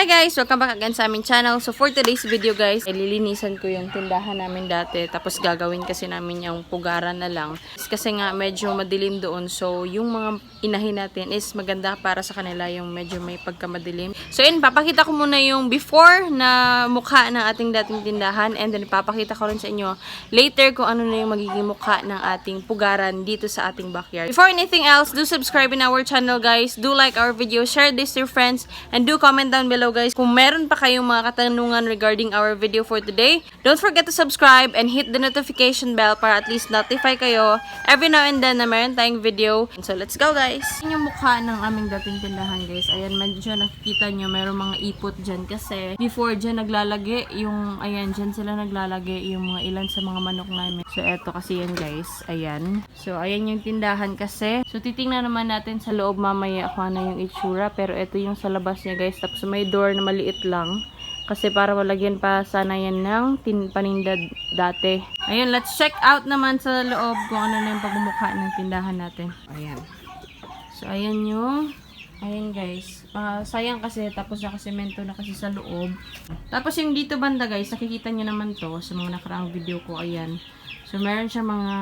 Hi guys! Welcome back again sa aming channel. So for today's video guys, lilinisan ko yung tindahan namin dati. Tapos gagawin kasi namin yung pugaran na lang. Kasi nga medyo madilim doon. So yung mga inahin natin is maganda para sa kanila yung medyo may pagkamadilim. So yun, papakita ko muna yung before na mukha ng ating dating tindahan. And then papakita ko rin sa inyo later kung ano na yung magiging mukha ng ating pugaran dito sa ating backyard. Before anything else, do subscribe in our channel guys. Do like our video, share this to your friends, and do comment down below guys kung meron pa kayong mga katanungan regarding our video for today. Don't forget to subscribe and hit the notification bell para at least notify kayo every now and then na meron tayong video. So let's go guys! Yan yung mukha ng aming dating tindahan guys. Ayan, medyo nakikita nyo meron mga ipot dyan kasi before dyan naglalagay yung, ayan, dyan sila naglalagay yung mga ilan sa mga manok namin. So eto kasi yan guys, ayan. So ayan yung tindahan kasi. So titingnan naman natin sa loob mamaya kung ano yung itsura, pero ito yung sa labas niya guys. Tapos may door na maliit lang kasi para malagyan pa sana yan ng paninda dati. Ayun, let's check out naman sa loob kung ano na yung pagmumukha ng tindahan natin. Ayan. So ayan yung, ayan guys. Sayang kasi tapos nakasemento na kasi sa loob. Tapos yung dito banda guys, nakikita nyo naman to sa mga nakaraang video ko. Ayan. So meron siya mga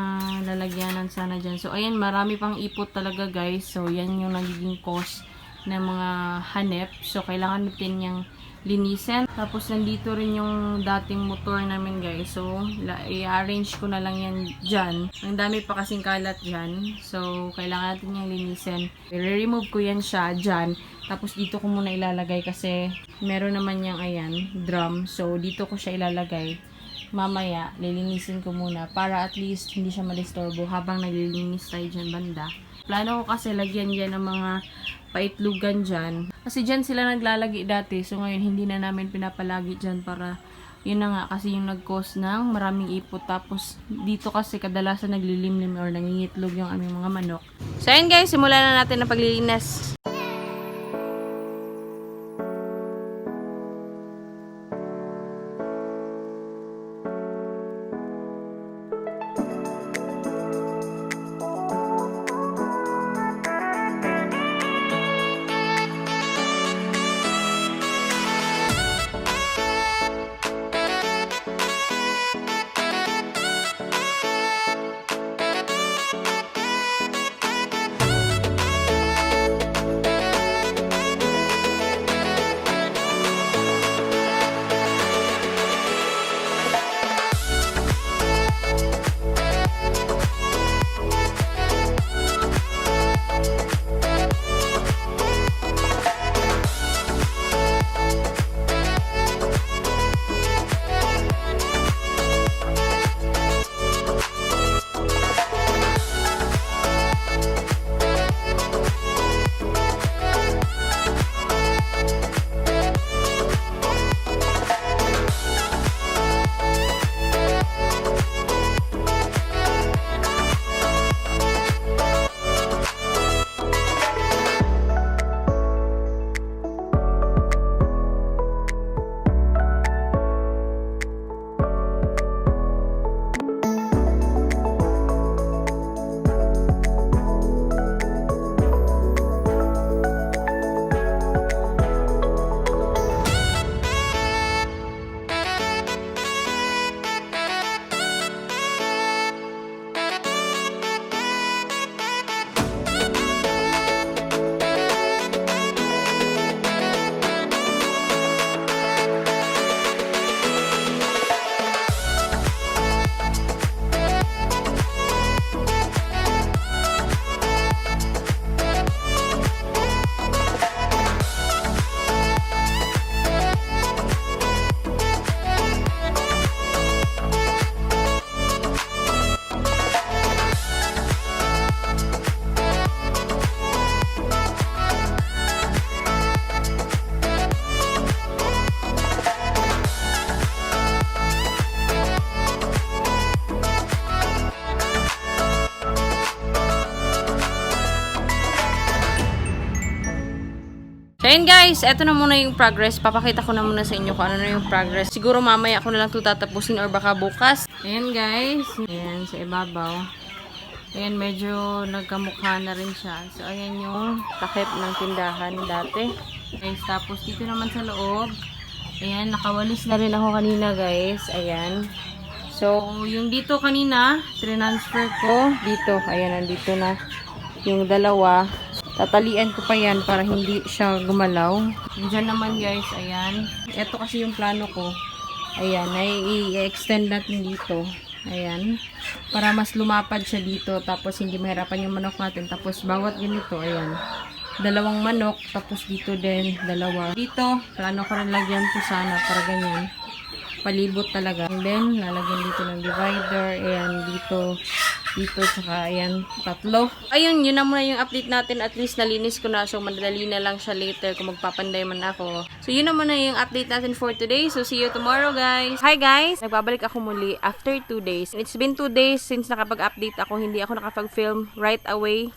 lalagyanan sana dyan. So ayan, marami pang ipot talaga guys. So yan yung nagiging cause ng mga hanep. So kailangan natin yung linisin. Tapos nandito rin yung dating motor namin guys. So i-arrange ko na lang yan dyan. Ang dami pa kasing kalat dyan. So kailangan natin yung linisin. I-remove ko yan siya dyan. Tapos dito ko muna ilalagay kasi meron naman yung ayan, drum. So dito ko siya ilalagay. Mamaya lilinisin ko muna para at least hindi siya madisturbo habang naglilinis tayo dyan banda. Plano ko kasi lagyan dyan ng mga paitlugan dyan. Kasi dyan sila naglalagi dati. So ngayon hindi na namin pinapalagi dyan para yun na nga kasi yung nag-cause ng maraming ipot. Tapos dito kasi kadalasan naglilimlim or nangingitlog yung aming mga manok. So ayun guys, simulan na natin ang paglilinis. So ayun guys, eto na muna yung progress. Papakita ko na muna sa inyo kung ano na yung progress. Siguro mamaya ako na lang ito tatapusin or baka bukas. Ayan guys, ayan sa ibabaw. Ayan, medyo nagkamukha na rin siya. So ayan yung takip ng tindahan dati. Guys, tapos dito naman sa loob, ayan, nakawalis na rin ako kanina guys. Ayan. So, yung dito kanina, transfer ko dito. Ayan, nandito na yung dalawa. Tatalian ko pa yan para hindi siya gumalaw. Diyan naman guys, ayan. Ito kasi yung plano ko. Ayan, i-extend natin dito. Ayan. Para mas lumapad siya dito. Tapos hindi mahirapan yung manok natin. Tapos bawat ganito, ayan. Dalawang manok. Tapos dito din, dalawa. Dito, plano ko rin lagyan to sana para ganyan. Palibot talaga. And then, lalagyan dito ng divider. Ayan, dito, tsaka ayan, tatlo. Ayun, yun na muna yung update natin. At least nalinis ko na. So, madali na lang siya later kung magpapanday man ako. So, yun na muna yung update natin for today. So, see you tomorrow, guys. Hi, guys! Nagbabalik ako muli after 2 days. It's been 2 days since nakapag-update ako. Hindi ako nakapag-film right away.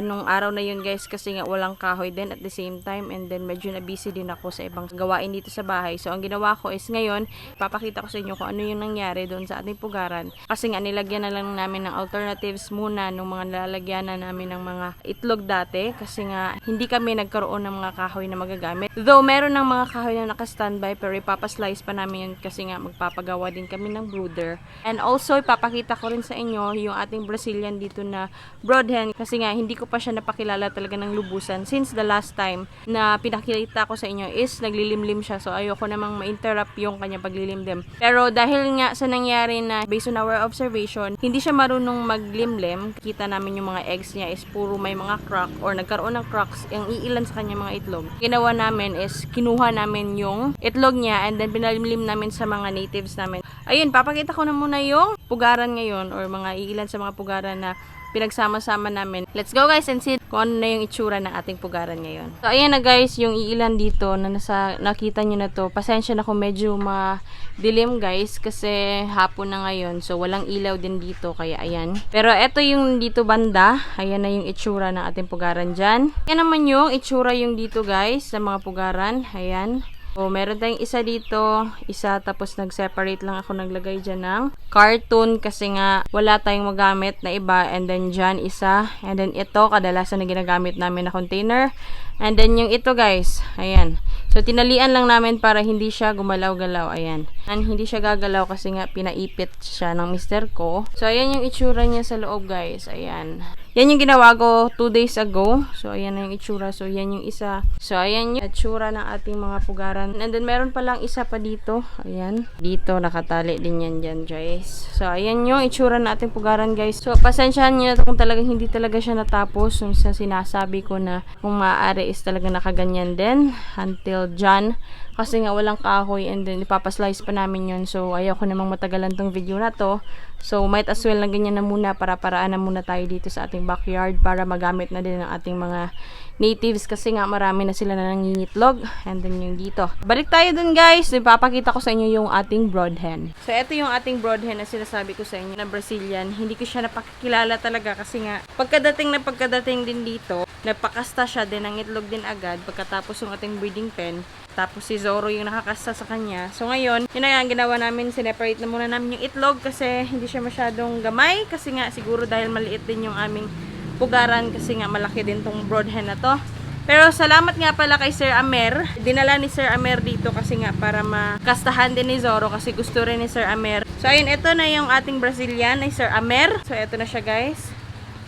Nung araw na yun guys kasi nga walang kahoy din at the same time, and then medyo na busy din ako sa ibang gawain dito sa bahay. So ang ginawa ko is ngayon papakita ko sa inyo kung ano yung nangyari doon sa ating pugaran, kasi nga nilagyan na lang namin ng alternatives muna nung mga nilalagyan na namin ng mga itlog dati, kasi nga hindi kami nagkaroon ng mga kahoy na magagamit. Though meron ng mga kahoy na naka-standby, pero ipapaslice pa namin yun kasi nga magpapagawa din kami ng brooder. And also ipapakita ko rin sa inyo yung ating Brazilian dito na broadhen, kasi nga hindi ko pa siya napakilala talaga ng lubusan since the last time na pinakita ko sa inyo is naglilimlim siya. So ayoko namang ma-interrupt yung kanya paglilimlim. Pero dahil nga sa nangyari na based on our observation, hindi siya marunong maglimlim. Kita namin yung mga eggs niya is puro may mga crack or nagkaroon ng cracks yung iilan sa kanya mga itlog. Ginawa namin is kinuha namin yung itlog niya and then pinalimlim namin sa mga natives namin. Ayun, papakita ko na muna yung pugaran ngayon or mga iilan sa mga pugaran na pinagsama-sama namin. Let's go guys and see kung ano na yung itsura ng ating pugaran ngayon. So ayan na guys, yung iilan dito na nakita nyo na to. Pasensya na kung medyo madilim guys kasi hapon na ngayon. So walang ilaw din dito kaya ayan. Pero eto yung dito banda. Ayan na yung itsura ng ating pugaran dyan. Ayan naman yung itsura yung dito guys sa mga pugaran. Ayan. So, meron tayong isa dito, isa, tapos nag-separate lang ako, naglagay dyan ng carton kasi nga wala tayong magamit na iba, and then dyan isa, and then ito, kadalasan na ginagamit namin na container, and then yung ito guys, ayan. So, tinalian lang namin para hindi siya gumalaw-galaw, ayan. And hindi siya gagalaw kasi nga pinaipit siya ng mister ko. So, ayan yung itsura niya sa loob guys, ayan. Yan yung ginawa ko 2 days ago. So, ayan na yung itsura. So, yan yung isa. So, ayan yung itsura ng ating mga pugaran. And then, meron palang isa pa dito. Ayan. Dito, nakatali din yan dyan, guys. So, ayan yung itsura ng ating pugaran, guys. So, pasensyahan nyo na kung talagang hindi talaga siya natapos. Yung sinasabi ko na kung maaari is talagang nakaganyan din. Until dyan. Kasi nga walang kahoy and then ipapaslice pa namin yun. So, ayaw ko namang matagalan tong video na to. So, might as well na ganyan na muna para paraan na muna tayo dito sa ating backyard para magamit na din ng ating mga natives kasi nga marami na sila na nangingitlog. And then yung dito. Balik tayo dun guys. Ipapakita ko sa inyo yung ating broadhen. So, ito yung ating broadhen na sinasabi ko sa inyo na Brazilian. Hindi ko siya napakilala talaga kasi nga pagkadating din dito, nagpakasta siya din ng itlog din agad pagkatapos yung ating breeding pen. Tapos si Zoro yung nakakasta sa kanya. So ngayon, yun na nga ang ginawa namin, sineparate na muna namin yung itlog kasi hindi siya masyadong gamay. Kasi nga siguro dahil maliit din yung aming pugaran kasi nga malaki din tong broadhen na to. Pero salamat nga pala kay Sir Amer. Dinala ni Sir Amer dito kasi nga para makastahan din ni Zoro kasi gusto rin ni Sir Amer. So ayun, ito na yung ating Brazilian ni Sir Amer. So ito na siya guys.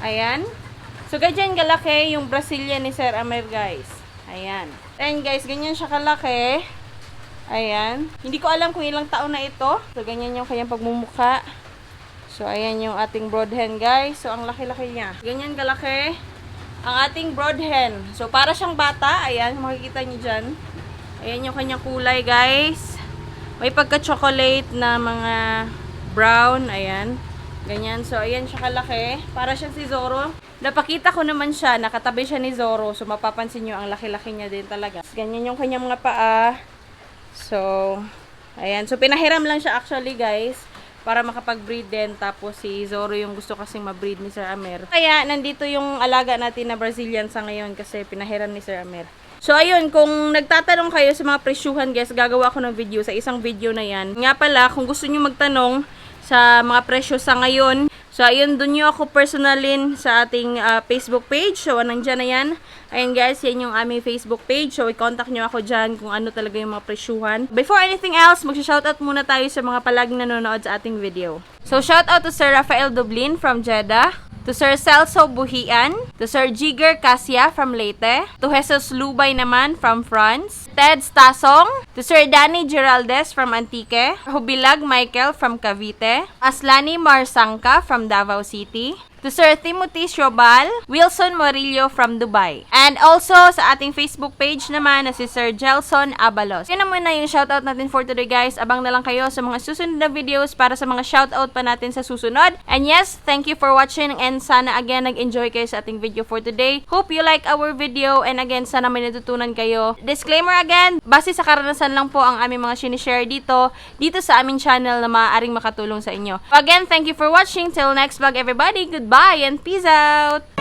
Ayan. So ganyan kalaki yung Brazilian ni Sir Amer guys. Ayan. Ayan guys, ganyan siya kalaki. Ayan. Hindi ko alam kung ilang taon na ito. So ganyan yung kanyang pagmumukha. So ayan yung ating broadhen guys. So ang laki-laki niya. Ganyan kalaki ang ating broadhen. So para siyang bata. Ayan, makikita niyo dyan. Ayan yung kanyang kulay guys. May pagka-chocolate na mga brown. Ayan. Ganyan. So ayan siya kalaki. Para siyang si Zoro. Napakita ko naman siya, nakatabi siya ni Zoro. So, mapapansin nyo, ang laki-laki niya din talaga. Ganyan yung kanyang mga paa. So, ayan. So, pinahiram lang siya actually, guys. Para makapag-breed din. Tapos, si Zoro yung gusto kasing ma-breed ni Sir Amer. Kaya, nandito yung alaga natin na Brazilian sa ngayon kasi pinahiram ni Sir Amer. So, ayun. Kung nagtatanong kayo sa mga presyuhan, guys, gagawa ko ng video sa isang video na yan. Nga pala, kung gusto nyo magtanong sa mga presyo sa ngayon, So, ayun, dun nyo ako personalin sa ating Facebook page. So, nandyan na yan. Ayun guys, yan yung aming Facebook page. So, i-contact nyo ako dyan kung ano talaga yung mga presyuhan. Before anything else, mag-shoutout muna tayo sa mga palaging nanonood sa ating video. So, shoutout to Sir Rafael Dublin from Jeddah. To Sir Celso Buhian, to Sir Jigger Cassia from Leyte, to Jesus Lubay naman from France, Ted Stasong, to Sir Danny Geraldes from Antique, Hubilag Michael from Cavite, Aslani Marsangka from Davao City, to Sir Timothy Shobal, Wilson Morillo from Dubai. And also sa ating Facebook page naman na si Sir Gelson Abalos. Yun naman na yung shoutout natin for today guys. Abang na lang kayo sa mga susunod na videos para sa mga shoutout pa natin sa susunod. And yes, thank you for watching and sana again nag-enjoy kayo sa ating video for today. Hope you like our video and again sana may natutunan kayo. Disclaimer again, base sa karanasan lang po ang aming mga sinishare dito sa aming channel na maaaring makatulong sa inyo. Again, thank you for watching. Till next vlog everybody. Goodbye and peace out!